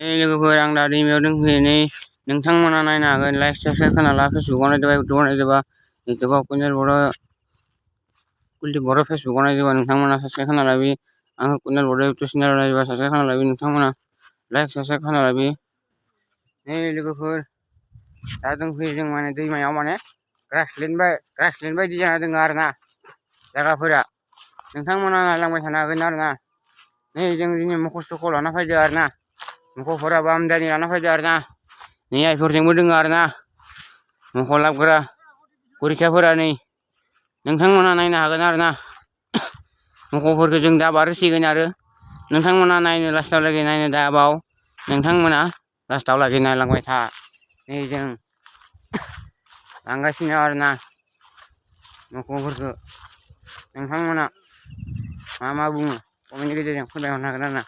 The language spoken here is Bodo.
लोगोफोर आं दा दैमायाव दंफैयो नै नोंथांमोना नायनो हागोन लाइक साबसक्राइब खालामना ला फेसबुकाव नायदोबा इउटुबाव नायदोबा इउटुबाव कुलदीप बर' फेसबुकाव नायदोबा नोंथांमोना साबसक्राइब खालामना लाबि आंखौ कुनाल बर' इउटुब चेनेलाव नायदोबा साबसक्राइब खालामना लाबि नोंथांमोना लाइक साबसक्राइब खालामना लाबि। लोगोफोर दा दंफैयो जों माने दैमायाव माने ग्रासलेण्ड बायदि जाना दङ आरोना जायगाफोरा नोंथांमोना नायलांबाय थानो हागोन आरोना। जों दिनै मखस्थ'खौ लाना फैदो आरोना मोखौफोराबो आमदानि लाना फैदो आरोना नै आइफोरजोंबो दङ आरोना मोखौ लाबग्रा गरिखाफोरा नै नोंथांमोना नायनो हागोन आरोना। मोखौफोरखौ जों दा बारहोसिगोन आरो नोंथांमोना नायनो लास्टाव लागै नायनो दा बाव नोंथांमोना लास्टाव लागै नायलांबाय था। नै जों लांगासिनो आरोना मोखौफोरखौ नोंथांमोना मा बुङो कमेन्टनि गेजेरजों फोरमायहरनो हागोन आरोना।